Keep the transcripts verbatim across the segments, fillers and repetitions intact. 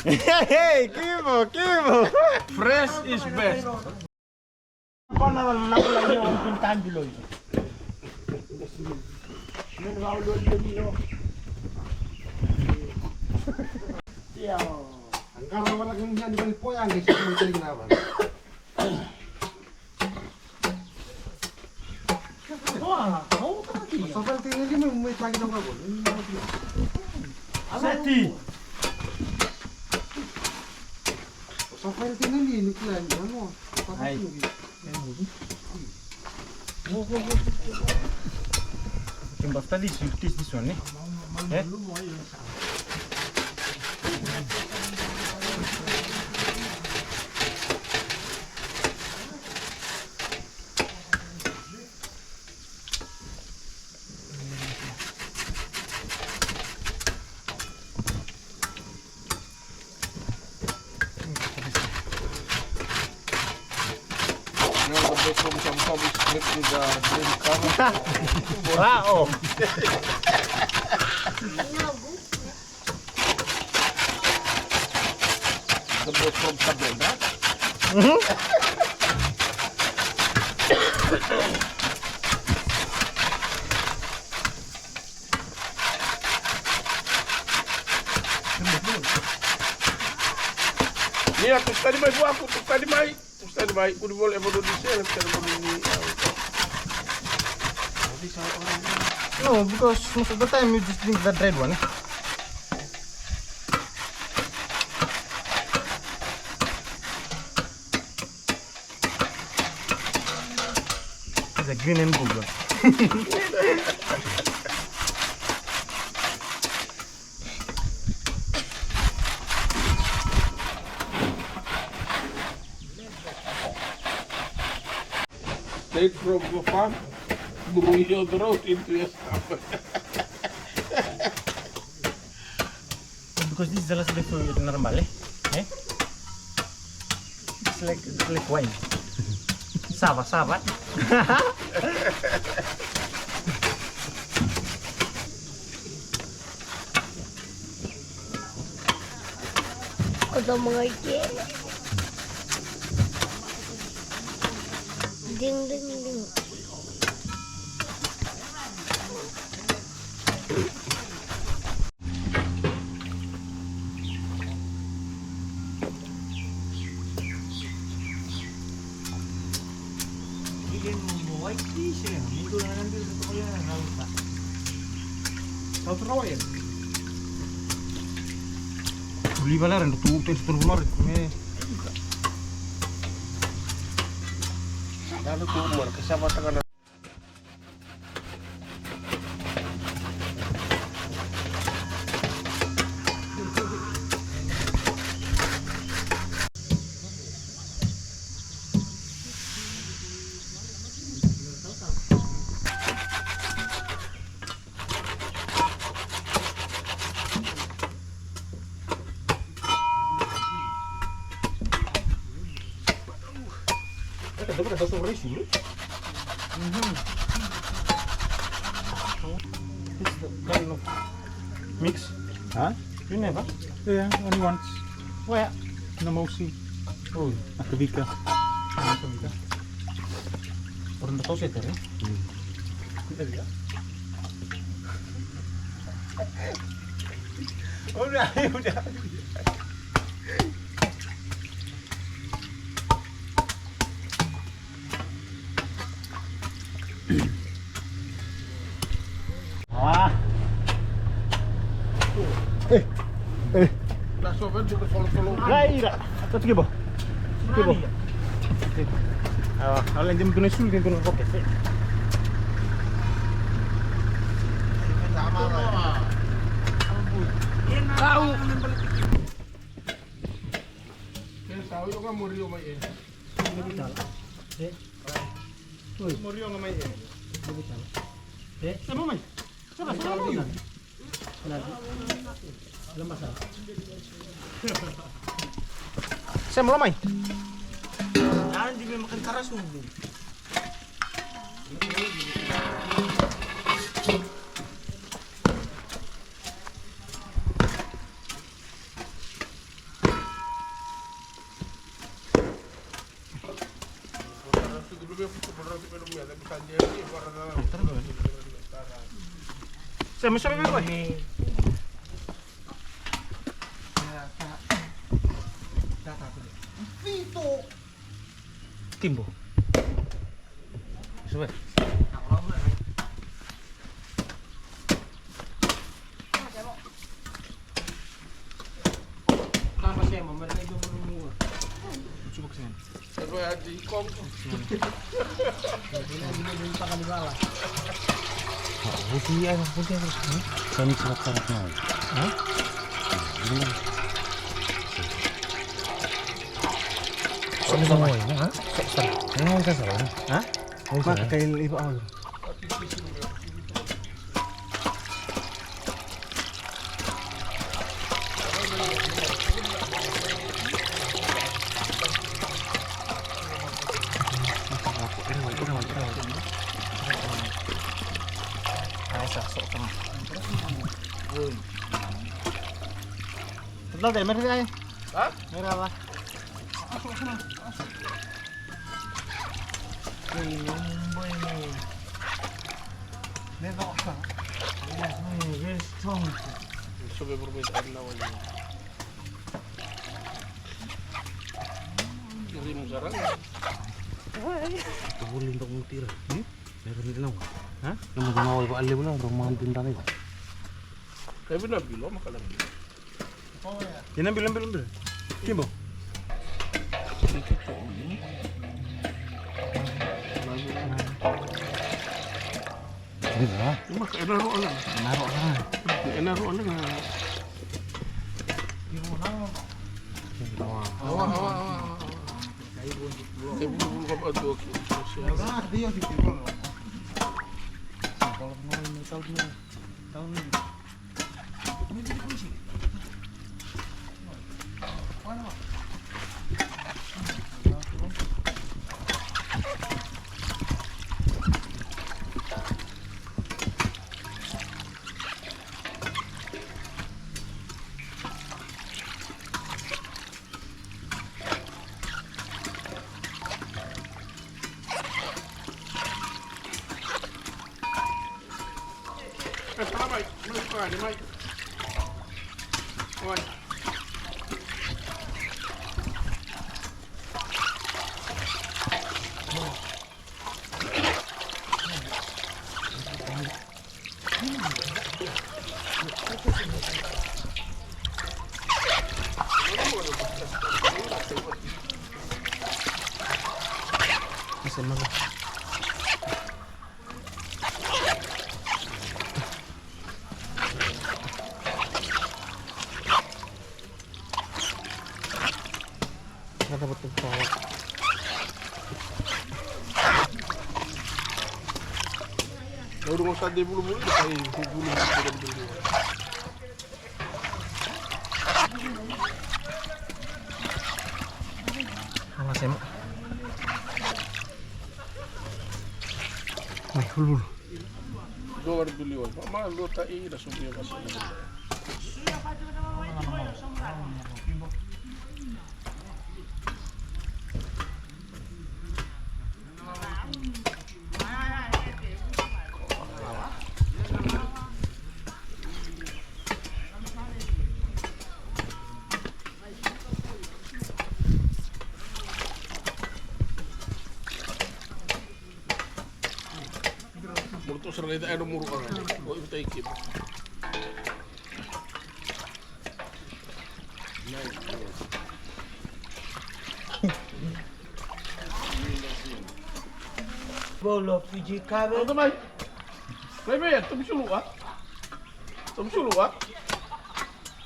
Hey, kivo, kivo. Fresh is best. Seti. Ai. Can after this, you taste this one, eh? Eh? Now the best of some service mixed with the green curry. Wow. The best from Sabena. Mhm. Ia, tusitani mai vua, tusitani mai, tusitani mai, kuni voli e vonu ni sele, tusitani vonu ni, uh, no, because most of the time you just drink the dried one, eh? It's a green and blue one. Take from the farm, bring your throat into your stomach. Because this is the last day for you to normal, eh? Eh? It's like, it's like wine. Sava, sava. Koto mga ike. Ding, ding, ding. Tuli bala ren tu tu tu mor me. Dalo tu mor ke saba tanga. Mix? Huh? You never? Yeah, only once. Where? Na Mausi. Oh, na Kavika. Na Kavika. Orang dah tahu saya tadi. Hmm. Udah, udah. Ah. Eh. Eh. Ira. Tatu kibo. Kibo. Awa, au lai dimi tu na sulu, dimi tu na pocket. Kau. Kau, io ka muri o mai e. Oi. Muri o mai e. Oi. Sa mo mai. Sa mo mai. Sa mo mai. Andi me makan karas mo. Sa me sa me me. Kimbo. Sa me. Kina bilo, bilo, bilo. Kimbo. Ena roa la. Ena roa la. Ena roa la. Awa, awa, awa, awa. Lauro mo sa de bulubulu, sa i bulubulu. Ala sema. Mai, bulubulu. Dua waru dua liwa. Mama dua ta i na subu ya masa. Muru tu sara ita eno muru kara. O ita iki. Bolo Fiji kave. Mai mai, tu sulu a. Tu sulu a.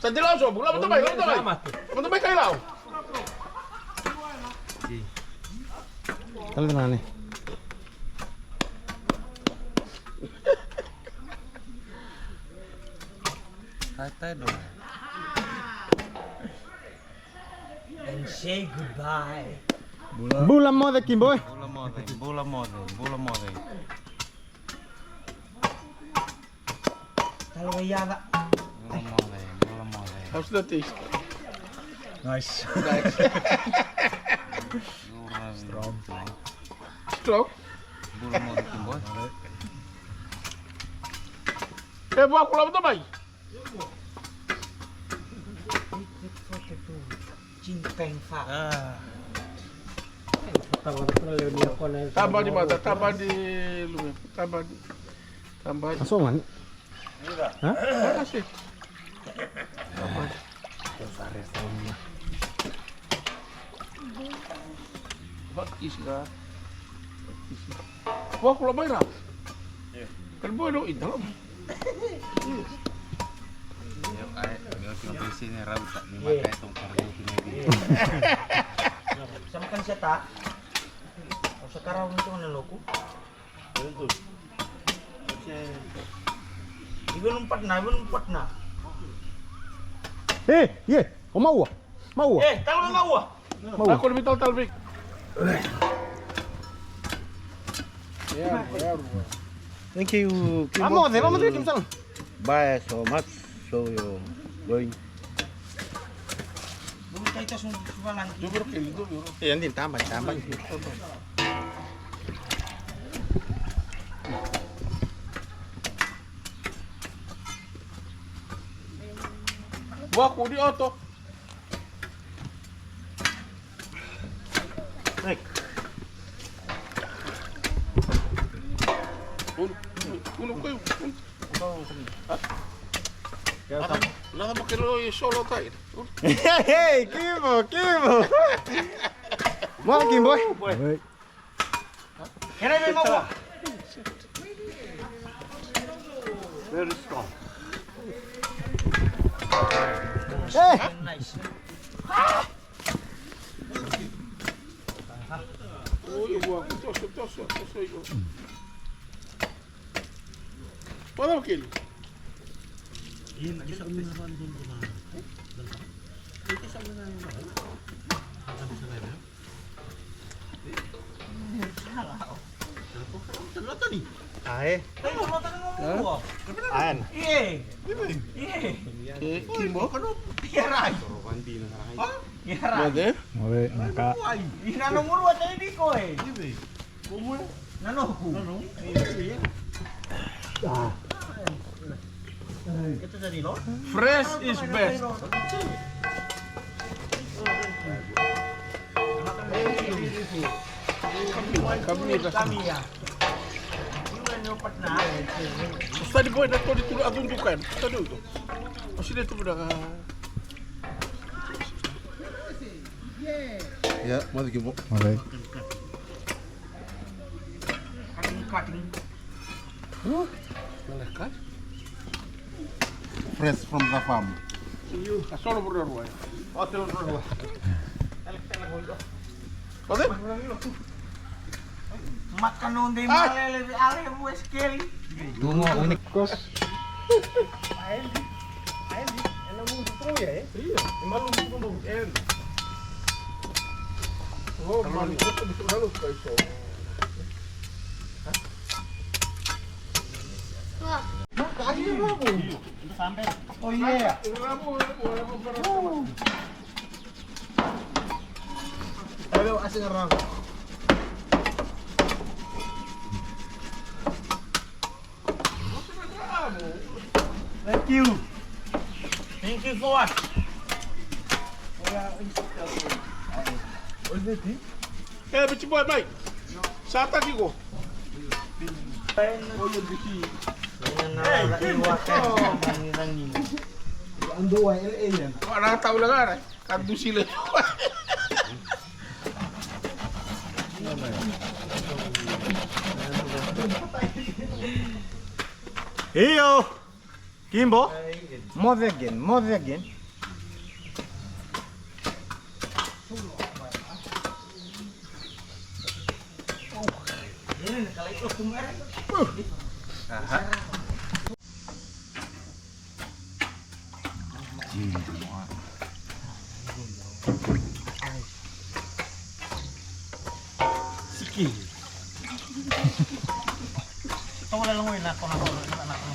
Sa de lau sobu, lava tamai, lava tamai. Lava tamai kai lau. Tala tala ni. Kai tai do. And say goodbye. Bula moce, Kimbo. Bula moce, bula moce, bula moce. Talo ga yaga. Bula moce, bula moce. How's the taste? Nice. Nice. Strong. Trau. E vua kula vata mai. Jinpeng fa. Tabani mata, tabani lume, tabani. Tabani. Aso ngani. Ha? Tabani. Tabani. Hot kiss ka. Hot kiss. Vua kula mai ra. Kan boy no inta lo. Yo, ai, yo, tiga puluh sini rau tak ni makai tong karau kini. Sama kan siya ta. Sa karau nito na loku. Iba nung patna, iba nung patna. Eh, ye, o maua. Maua. Eh, talo maua. Maua. Ako lebih tahu talvik. Thank you. Vamos, vamos, vamos. Bye so much. So you going. E, andi tamba, tamba. Vua kudi oto. Nek. Unu, unu, unu, unu. Nada, nada más que lo solo tai. Hey, Kimbo, Kimbo. Mo Kimbo. Oi. Kena me maua. Very strong. Hey. Nice. Oi, oi, toso, toso, toso, oi. Pada keli. Ae. Ae. Kimbo. Ia rai. Mate. Oi, naka. Ina no muru ata ni ko e. Fresh is best. Study boy, da tori turu a dundu kan. Study tu. Masih dia tu dah. Ya, mari kita. Alright. Cutting, cutting. Huh? Fresh from the farm. Ka solo bro rua. O te rua. Oke? Maka no de malele ale bu eskeli. Dungo unik kos. Aendi, aendi, ena mudu tu ya, e? Io, e malumu tu nomu, e. Oh, malumu tu nomu, e. Oh, yeah. Ayo, asing ramo. Thank you. Thank you so much. E, bici boy, mai. Sa taki ko. Ando wa ele ele. Wa na tau la gara. Ka dusi le. Io. Kimbo. Moce again, moce again. Aha. Siki. Tau la longoi na kona kona na kona.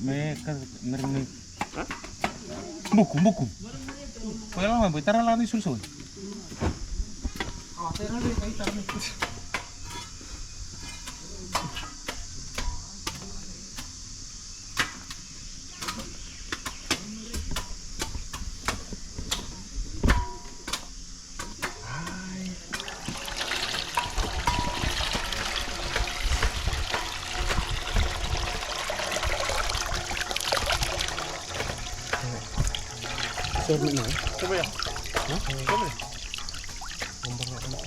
Me ka me me. Buku, buku. Poi la mai, poi tara la ni sulsul. Sorry, no. Coba ya. Hah? Coba ya. Gambar apa?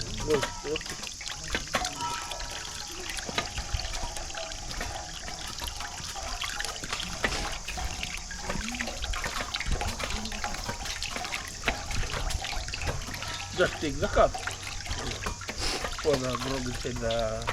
Just take the cup. Pour the broth inside the.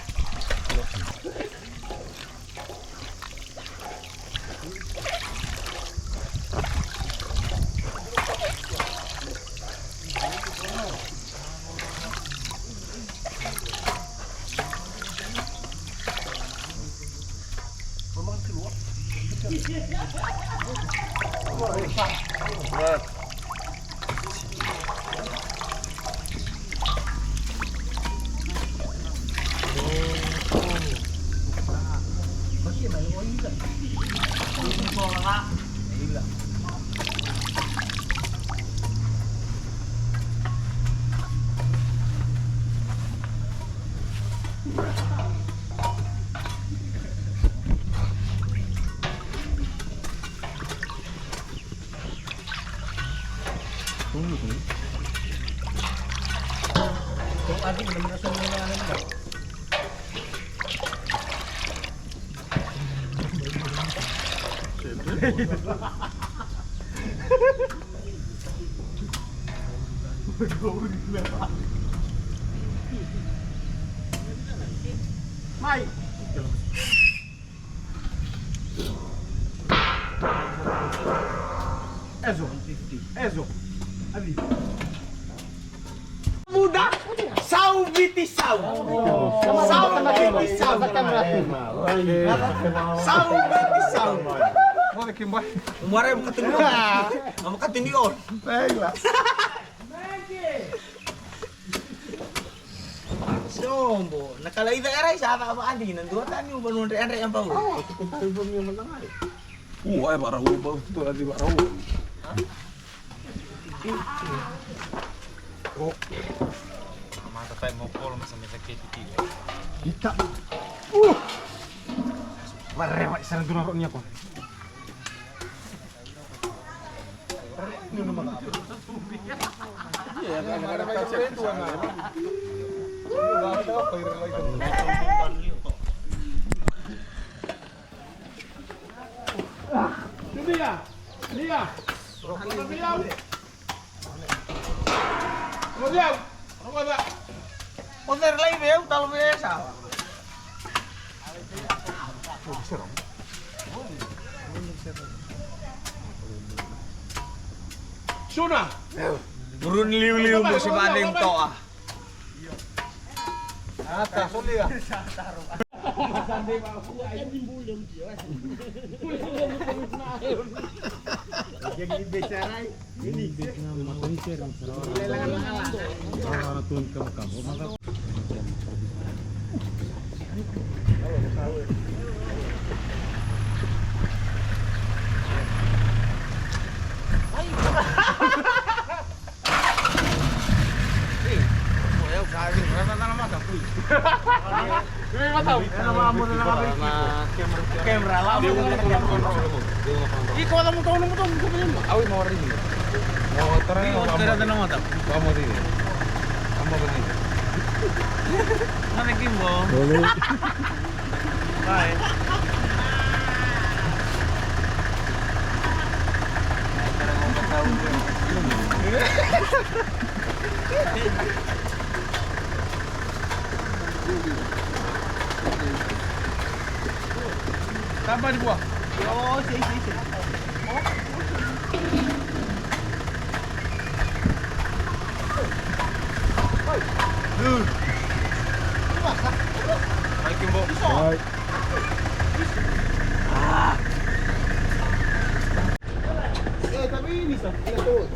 Mai. Eso. Eso. Ali. Muda. Sau Viti sau. Sau Viti sau. Sau Viti sau. Mora ke mba. Mora ke mba. Mora ke mba. Sobo, na kalaica era isa vakaadi na dua tani uva nodra edra e bau. Ua e varau bau tu adi varau. Mata tai mo kolo masa mesa keti kilo. Ita. Varema isa na dua na roni ako. O cei lai vei au talo vei e sava. Suna. Burun liuliu mo se vale toa. Ata solia. Camera, la mo. Iko la mo tau, mo tau, mo tau. Au mo rini. Mo tara na mata. Au mo rini. Au mo rini. Mana kimbo. Bye. Tapa di buah. Yo, sei, sei, sei. Hai, Kimbo. Hai. Eh, tapi ini sa, ini tu.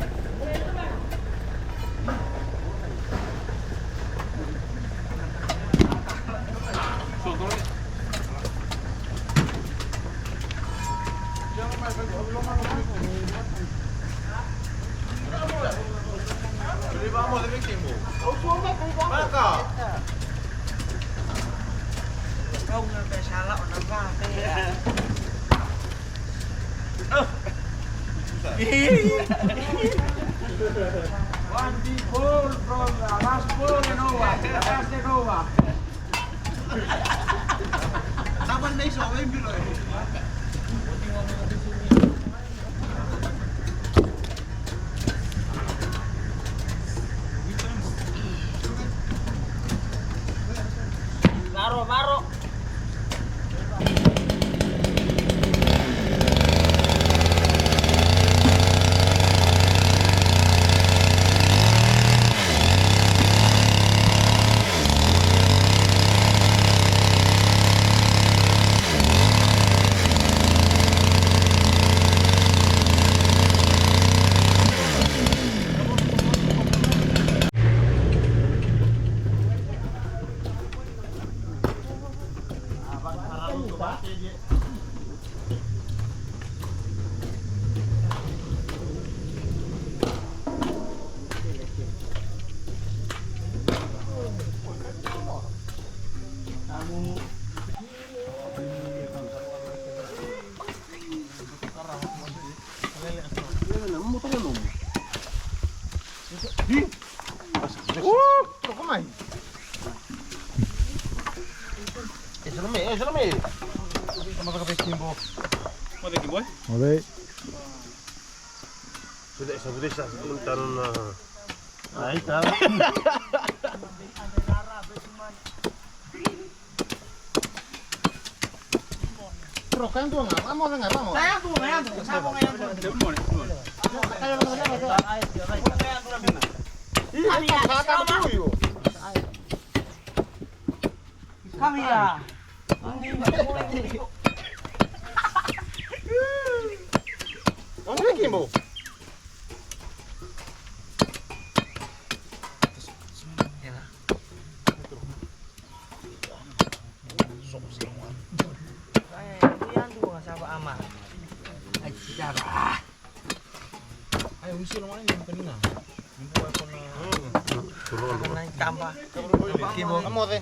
One big ball from, uh, last ball and over. Last and over. Someone makes a way below. Varo, varo. Ih! Troko mai. E, sala mai, e, sala mai. Tama ka pe Kimbo. Mo de Kimbo, e? Mo de. Sudah, sudah, sudah, sudah, sudah, sudah. Ai, ta. Troka e dua ga, vamos, vamos, vamos. Sai e dua ga, e dua ga, vamos, e dua ga. Ih, ai, ta, ta, ta, tu, io. Come here. Onde Kimbo? Ai, usi lo mai ni kanina. Tamba. Kimbo. Amore.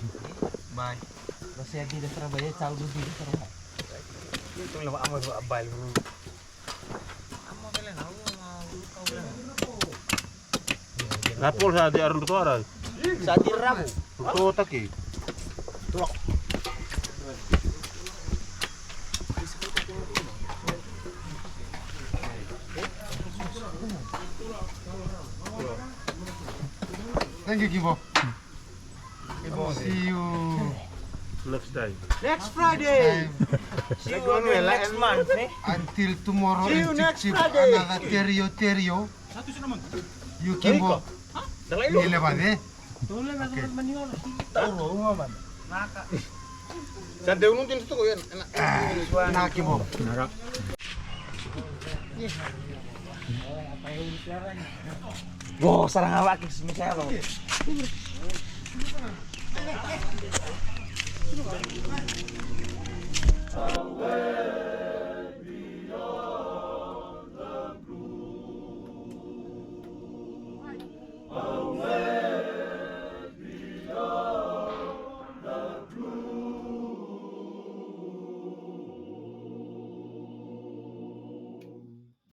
Bye. Você é vida trabalhar, saúde vida trabalhar. Então leva amor a baile. Na pol sa di arun tu ara. Sa di ramu. Tu taki. Thank you, Kimbo. See you next time. Next Friday. See you again next month, eh? Until tomorrow. See you next Friday. Another Terio Terio. You Kimbo. Ni leva de. Sa deu nu din tu ko. Na Kimbo. Go, saranga vaki smisero.